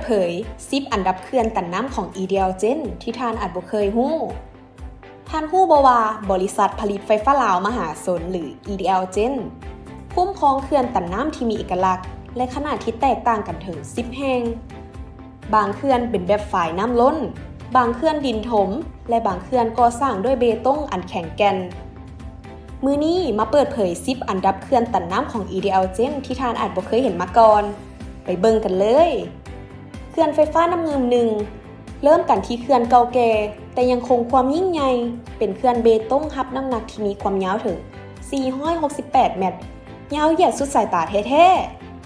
ເຜີຍສິບອັນດັບເຂື່ອນຕັນນ້ຳຂອງ EDL Gen ທີ່ທ່ານອາດບໍ່ເຄີຍຮູ້. ທ່ານຮູ້ບໍ່ວ່າບໍລິສັດຜະລິດໄຟຟ້າລາວມະຫາຊົນ ຫຼື EDL Gen ຄຸ້ມຄອງເຂື່ອນຕັນນ້ຳທີ່ມີເອກະລັກ ແລະ ຂະໜາດທີ່ແຕກຕ່າງກັນເຖິງສິບແຫ່ງ. ບາງເຂື່ອນເປັນແບບຝາຍນ້ຳລົ້ນ, ບາງເຂື່ອນດິນຖົມ ແລະ ບາງເຂື່ອນກໍ່ສ້າງດ້ວຍເບຕົງອັນແຂງແກ່ນ. ມື້ນີ້ມາເປີດເຜີຍສິບອັນດັບເຂື່ອນຕັນນ້ຳຂອງ EDL Gen ທີ່ທ່ານອາດບໍ່ເຄີຍເຫັນມາກ່ອນ. ໄປເບິ່ງກັນເລີຍ. ເຂື່ອນໄຟຟ້ານ້ຳງື່ມໜຶ່ງ ເລີ່ມກັນທີ່ເຂື່ອນເກົ່າແກ່ ແຕ່ຍັງຄົງຄວາມຍິ່ງໃຫຍ່ ເປັນເຂື່ອນເບຕົງຮັບນ້ຳໜັກທີ່ມີຄວາມຍາວເຖິງສີ່ຮ້ອຍຫົກສິບແປດແມັດ, ຍາວຢຽດສຸດສາຍຕາແທ້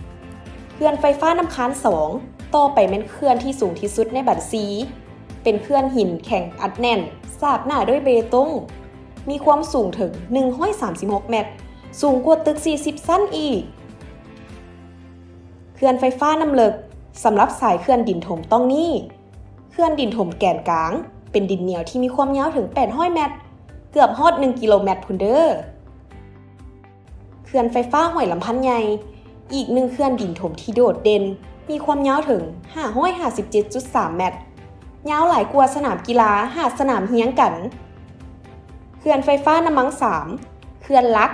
ໆ. ເຂື່ອນໄຟຟ້ານ້ຳຄານສອງ ຕໍ່ໄປແມ່ນເຂື່ອນທີ່ສູງທີ່ສຸດໃນບັນຊີ ເປັນເຂື່ອນຫີນແຂງອັດແໜ້ນ ສາບໜ້າດ້ວຍເບຕົງ, ມີຄວາມສູງເຖິງໜຶ່ງຮ້ອຍສາມສິບຫົກແມັດ, ສູງກວ່າຕຶກສີ່ສິບຊັ້ນອີກ. ເຂື່ອນໄຟຟ້ານ້ຳເລິກ ສຳລັບສາຍເຂື່ອນດິນຖົມຕ້ອງນີ້. ເຂື່ອນດິນຖົມແກນກາງ ເປັນດິນໜຽວທີ່ມີຄວາມຍາວເຖິງແປດຮ້ອຍແມັດ, ເກືອບຮອດໜຶ່ງກິໂລແມັດພຸ້ນເດີ້. ເຂື່ອນໄຟຟ້າຫ້ວຍລຳພັນໃຫຍ່ ອີກໜຶ່ງເຂື່ອນດິນຖົມທີ່ໂດດເດັ່ນ, ມີຄວາມຍາວເຖິງຫ້າຮ້ອຍຫ້າສິບເຈັດຈຸດສາມແມັດ, ຍາວຫຼາຍກວ່າສະໜາມກິລາຫ້າສະໜາມຮຽງກັນ. ເຂື່ອນໄຟຟ້ານ້ຳມັງສາມ ເຂື່ອນຫຼັກ.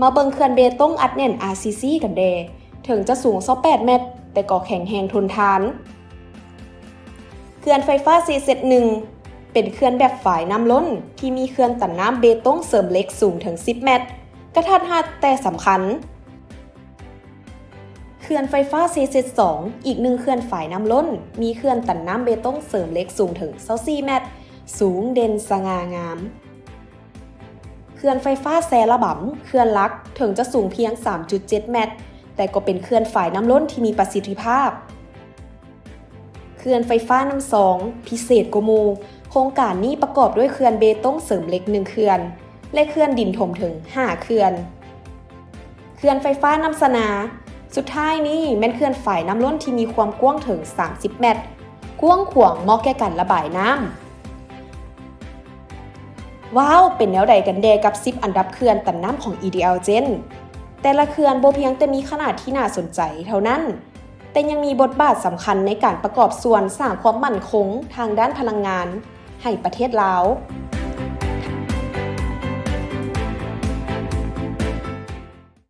ມາເບິ່ງເຂື່ອນເບຕົງອັດແໜ້ນ RCC ກັນແດ່. ເຖິງຈະສູງຊາວແປດແມັດ, ແຕ່ກໍແຂງແຮງທົນທານ. ເຂື່ອນໄຟຟ້າເຊເຊັດໜຶ່ງ ເປັນເຂື່ອນແບບຝາຍນ້ຳລົ້ນ ທີ່ມີເຂື່ອນຕັນນ້ຳເບຕົງເສີມເຫຼັກສູງເຖິງສິບແມັດ, ກະທັດຮັດແຕ່ສຳຄັນ. ເຂື່ອນໄຟຟ້າເຊເຊັດສອງ ອີກໜຶ່ງເຂື່ອນຝາຍນ້ຳລົ້ນ ມີເຂື່ອນຕັນນ້ຳເບຕົງເສີມເຫຼັກສູງເຖິງຊາວສີ່ແມັດ, ສູງເດັ່ນສະຫງ່າງາມ. ເຂື່ອນໄຟຟ້າແຊລະບຳ ເຂື່ອນຫຼັກ ເຖິງຈະສູງພຽງສາມຈຸດເຈັດແມັດ, ແຕ່ກໍເປັນເຂື່ອນຝາຍນ້ຳລົ້ນທີ່ມີປະສິດທິພາບ. ເຂື່ອນໄຟຟ້ານ້ຳຊອງ ພິເສດກວ່າໝູ່. ໂຄງການນີ້ປະກອບດ້ວຍເຂື່ອນເບຕົງເສີມເຫຼັກໜຶ່ງເຂື່ອນ ແລະ ເຂື່ອນດິນຖົມເຖິງຫ້າເຂື່ອນ. ເຂື່ອນໄຟຟ້ານ້ຳຊະນາ ສຸດທ້າຍນີ້ແມ່ນເຂື່ອນຝາຍນ້ຳລົ້ນທີ່ມີຄວາມກວ້າງເຖິງສາມສິບແມັດ, ກວ້າງຂວາງເໝາະແກ່ການລະບາຍນ້ຳ. ວ້າວ ເປັນແນວໃດກັນແດ່ກັບສິບອັນດັບເຂື່ອນຕັນນ້ຳຂອງ EDL Gen? ແຕ່ລະເຂື່ອນບໍ່ພຽງແຕ່ມີຂະໜາດທີ່ໜ້າສົນໃຈເທົ່ານັ້ນ, ແຕ່ຍັງມີບົດບາດສຳຄັນໃນການປະກອບສ່ວນສ້າງຄວາມໝັ້ນຄົງທາງດ້ານພະລັງງານໃຫ້ປະເທດລາວ.